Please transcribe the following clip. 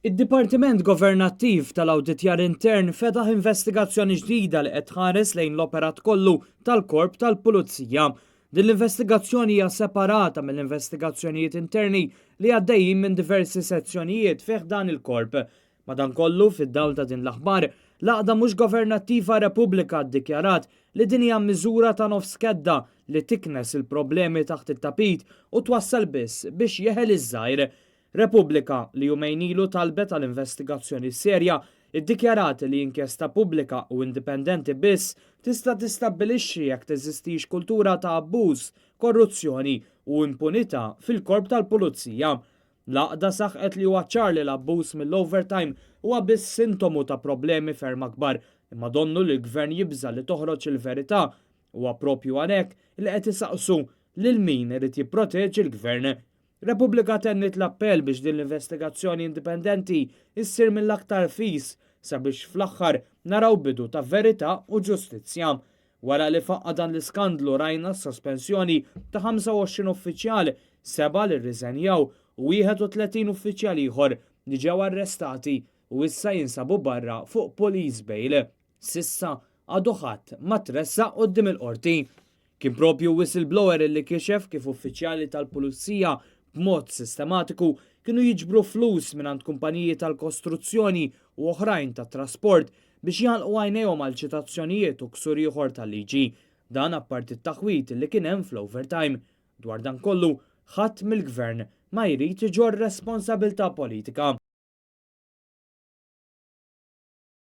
Id-Dipartiment Governattiv tal-Awditjar Intern fetaħ investigazzjoni ġdida li qed tħares lejn l-operat kollu tal-Korp tal-Pulizija. Din l-investigazzjoni hija separata mill-investigazzjonijiet interni li għaddejjin minn diversi sezzjonijiet fih dan il-korp. Madankollu, fid-dawl ta' din l-aħbar, l-għaqda mhux governattiva Repubblika ddikjarat li din hija miżura ta' nofs kedda li tiknes il-problemi taħt it-tapit u twassal biss biex jeħel iż-żgħir. Repubblika, li jumejn ilu talbet għal investigazzjoni serja, iddikjarat li inkjesta pubblika u indipendenti biss tista' tistabbilixxi jekk teżistix kultura ta' abbuż, korruzzjoni u impunità fil-Korp tal-Pulizija. L-għaqda saħqet li huwa ċar li l-abbuż mill-overtime huwa biss sintomu ta' problemi ferm akbar, imma donnu li l-Gvern jibża' li toħroġ il-verità. Huwa proprju għalhekk li qed isaqsu lil min irid jipproteġi l-Gvern. Repubblika tenniet l-appell biex din l-investigazzjoni indipendenti issir mill-aktar fis sabiex fl-aħħar naraw bidu ta' verità u ġustizzja. Wara li faqqa' dan l-iskandlu rajna s-sospensjoni ta' 25 uffiċjal, sebgħa li rriżenjaw u 31 uffiċjal ieħor li ġew arrestati u issa jinsabu barra fuq police bail. S'issa għadu ħadd ma tressaq quddiem il-Qorti. Kien propju whistleblower li kixef kif uffiċjali tal-pulizija b'mod sistematiku kienu jiġbru flus mingħand kumpaniji tal-kostruzzjoni u oħrajn tat-trasport biex jagħlqu għajnejhom għal ċitazzjonijiet u ksur ieħor tal-liġi. Dan apparti t-taħwid li kien hemm fl-overtime. Dwar dan kollu, ħadd mill-Gvern ma jrid iġorr responsabilità politika.